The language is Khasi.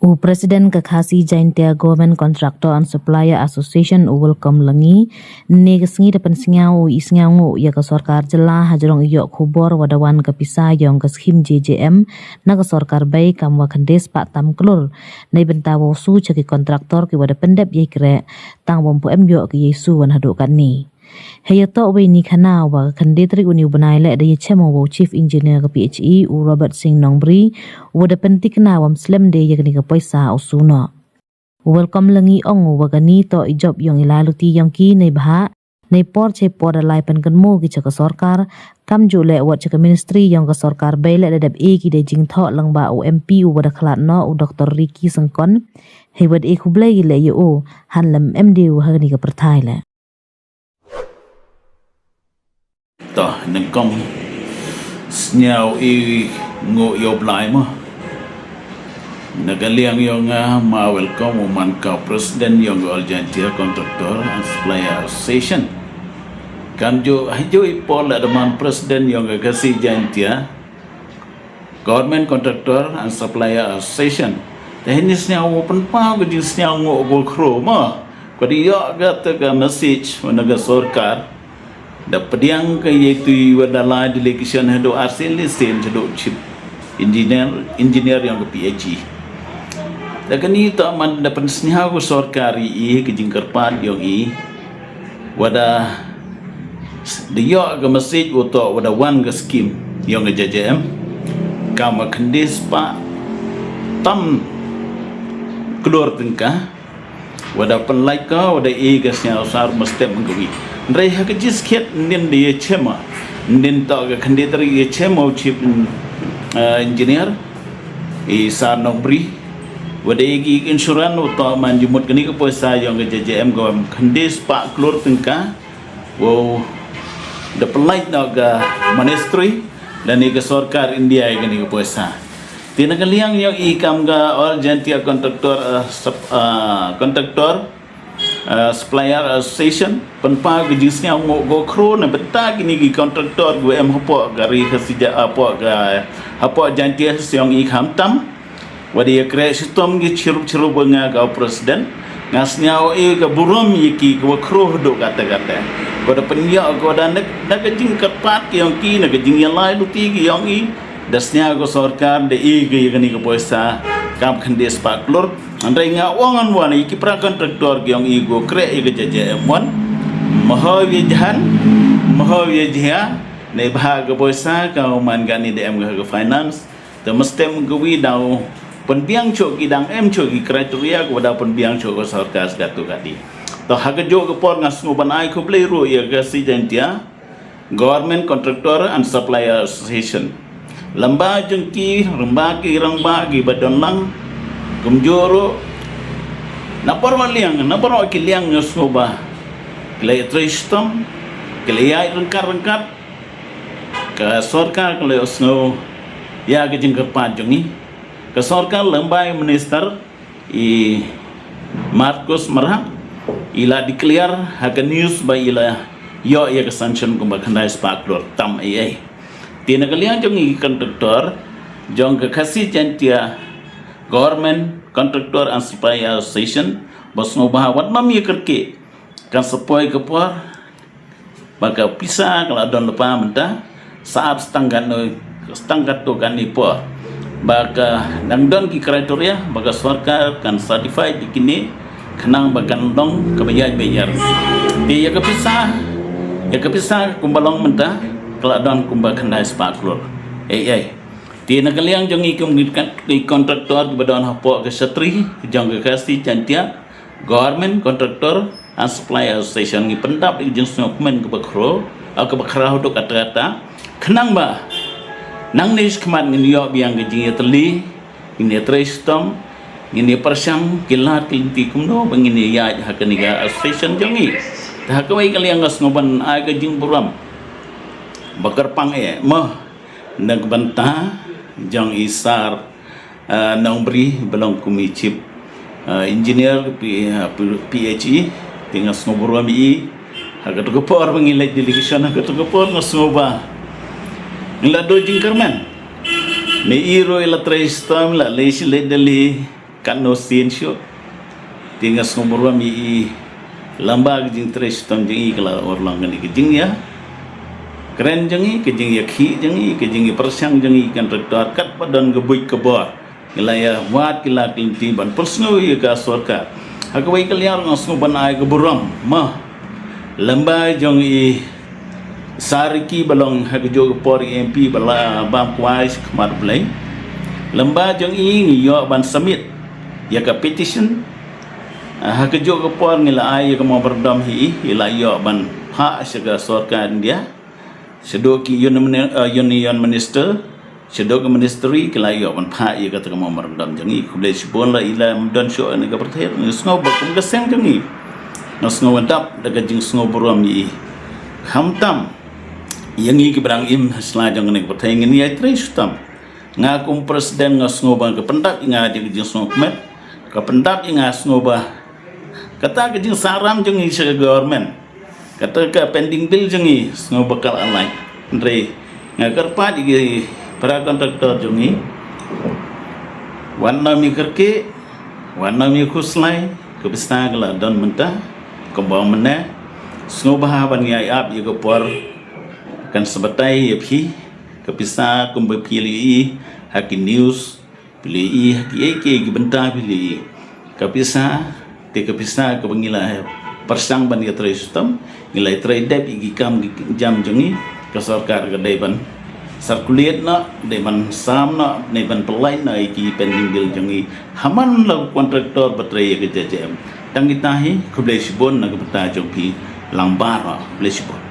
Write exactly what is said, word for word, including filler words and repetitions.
U President ka Khasi Jaintia Government Contractor and Supplier Association, u Welcome Langi, ne ka sngi da pynsngew u i sngew ngu ya ka sorkar jylla hajrong i yoh khubor wa da wan ka pisa yong ka skim J J M na ka sorkar bei kam wa khyndai spah tam klur. Nei bynta wa u su cha ki kontraktor ki wa da pyndep yei kre tang wa mpu em yoh ki yei su wan haduh katni. Hei ya toh wei ni khana wa ka khyndai tarik u ni u bnai le da ya chem wa u Chief Engineer ka P H E u Robert Singh Nongbri, wa da pyntikna wa mslem de ya kani ka poisa u su noh. Welcome Langi ong wa kani toh i job yong i lai luti yong ki nei bha, nei por chei por da lai pynkynmo ki cha ka sorkar, kam ju le wat cha ka ministry yong ka sorkar bei le da dep e ki de jingthoh lang ba u M P u wa da khlat noh u Doctor Ricky Sengkon, hei wat e khublei ki le ya u, han lem em de u ha kani ka pyrthai le. Toh, nengkong sniaw i ngu yoh blai mo. Na ka liang yong nga ma welcome u man ka president yong ka All Jaintia Contractor and Supplier Association. Kam ju, haju i pol la da man president yong ka Khasi Jaintia Government Contractor and Supplier Association. Te hini sniaw u pynpaw ka jing sniaw ngu ko khro mo. Ko di yoh ka te ka message wa na ka sorkar. Da pdiang ka yei tu wa da lai delegation hadu arsil li sim hadu chief engineer, engineer yong ka P H E. Da kani toh man da pynsniaw ka sorkar i ka jingkyrpad yong i. Wa da, da yoh ka message wa toh wa da wan ka skim yong ka J J M. Kam wa khyndai spah tam klur tyngka. Wa da pynlait ka, wa da e ka sniaw sar mestep mengkawi. Ndrei ha ka jis khiat nin da ya chem wa. Nin toh ka khyndai tarik ya chem wa u chief, eh, engineer. I sar Nongbri. Wa da e ki insurance wa toh man jumut kani ka poisa yong ka J J M ka wa khyndai spah klur tyngka. Wow, da pynlait noh ka ministry, da ni ka sorkar India i kani ka poisa. Ti na ka liang yong i kam ka All Jaintia Contractor, eh, sup-, eh, Contractor, eh, Supplier Association, pynpaw ka jing sniaw ngu ko khro na bynta kini ki contractor gu em hapoh ka ri Khasi Ja-, hapoh ka, hapoh Jaintia yong i kham tam. Wa da ya kre shitom ki chirup chirup wa nga ka president. Nga sniaw i ka burom ya ki ka wa khro hadu kata kata. Ko da pynyoh ko da na, na ka jingkyrpad ki yong ki, na ka jingyalai luti ki yong i. Da sniaw ka sorkar da e ka ya kani ka poisa kam khyndai spah klur. Ndrei nga ong an wan ya ki para contractor ki yong i ko kre ya ka J J M wan. Mahaw ya jahan, mahaw ya jia. Nei bha ka poisa ka man kani da em ka finance. Te mesti mengkawi daw pynbiang chok ki dang em chok ki kriteria ko daw pynbiang chok ka sorkar sdatu kadi. To ha ka jok ka por nga sngew ban ai khublei ruh ya ka Khasi Jaintia Government Contractor and Supplier Association. Lamba jong ki, ramba ki, ramba ki ba don lang. Kumjuh ruh. Na por wa liang, na por wa ki liang nga sngew ba. Ki la ya trei shitom, ki la ya ryngkat ryngkat. Ka sorkar ka la ya sngew ya ka jingkyrpad jong i. Ka sorkar lymbai minister i Marcuise Marak i la declare ha ka news ba i la yoh ya ka sanction kumba khyndai spah klur tam ai ai. Ti na ka liang jong i contractor jong ka Khasi Jaintia Government Contractor and Supplier Association ba sngew ba wat mam ya kyrkieh kan sa poi ka por ba ka pisa ka la don lypa mynta, sa ap stang katno, stang katto katne por. Ba ka dang don ki kriteria ba ka sorkar kan certify ïa kine khnang ba kan long kaba ïaid ba ïar. Te ïa ka pisa, ïa ka pisa kumba long mynta ka la don kumba khyndai spah klur. Ei ei. Te na ka liang jong i kum ki kan, ki kontraktor kiba don hapoh ka shatri jong ka Khasi Jaintia Government Contractor and Supplier Association ngi pyndap ïa ka jingsngewkmen kaba khraw, ah, kaba khraw haduh katta katta. Khnang ba nangne shakhmat ngin ïoh biang ka jingïatylli, ngin ïatrei shitom, ngin ïapyrshang ki lad ki lynti kumno ba ngin ïaid ha kane ka association jong ngi. Te ha kawei ka liang nga sngew ban ai ka jingburom ba kyrpang eh mo na ka bynta jong i Sar, ah, Nongbri ba long kum i chief, ah, engineer ka P-, ah, P-, P H E, te nga sngew burom ïa i. Ha kato ka por ba ngi leit delegation, ha kato ka por nga sngew ba ngi la duh jingkyrmen. Ne i ruh i la trei shitom, la leit shi leit Delhi. Katno sien shuh. Te nga sngew burom ïa i lamba ka jingtrei shitom jong i ka la urlong kane ka jingïa kren jong i, ka jingïakhih jong i, ka jingïapyrshang jong i contractor katba don ka buit ka bor. Ngi la ïa wad ki la ki lynti ban pynsngew ïa ka sorkar. Ha kawei ka liang nga sngew ban ai ka burom ma lamba jong i Sir Ricky ba long ha kajuh ka por i M P ba la bam kwai sha khmat Blei. Lamba jong i ngi ïoh ban submit ïa ka petition. Ah, ha kajuh ka por ngi la ai ïa ka memorandum hi, i la ïoh ban phah sha ka sorkar India, shaduh ki union, ah, union minister, shaduh ka ministry ki la ïoh ban phah ïa kata ka memorandum jong i. Khublei shibun. La i la ym don shuh ha kane ka pyrthei, nga sngew ba kum ka seng jong i, nga sngew nga dap da ka jingsngew burom ïa i. Khamtam ïa ngi kiba dang im ha sla jong kane ka pyrthei, ngin ïai trei shitom. Nga kum president nga sngew ba ka pyndap ïa nga da ka jingsngew kmet, ka pyndap ïa nga, sngew ba kata ka jingsahram jong i sha ka government, kata ka pending bill jong i, sngew ba ka la lait. Hynrei nga kyrpad ïa ki para contractor jong i, wat nym ïakyrkieh, wat nym ïakhuslai. Ka pisa ka la don mynta, kumba ong mynne, sngewbha ban ïai ap ïa ka por. Kan sa batai ïa phi, ka pisa kumba phi la ïohi ha ki news, phi la ïohi ha kiei kiei ki bynta phi la ïohi. Ka pisa, te ka pisa kaba ngi la pyrshang ban ïatrei shitom, ngi la ïatrei dep ïa ki kam ki jam jong ngi. Ka sorkar ka dei ban circulate noh, dei ban sam noh, dei ban pynlait noh ïa ki pending bill jong ngi ha man la u contractor ba trei ïa ka J J M. Tang kita hi, khublei shibun na ka bynta jong phi lang baroh. Khublei shibun.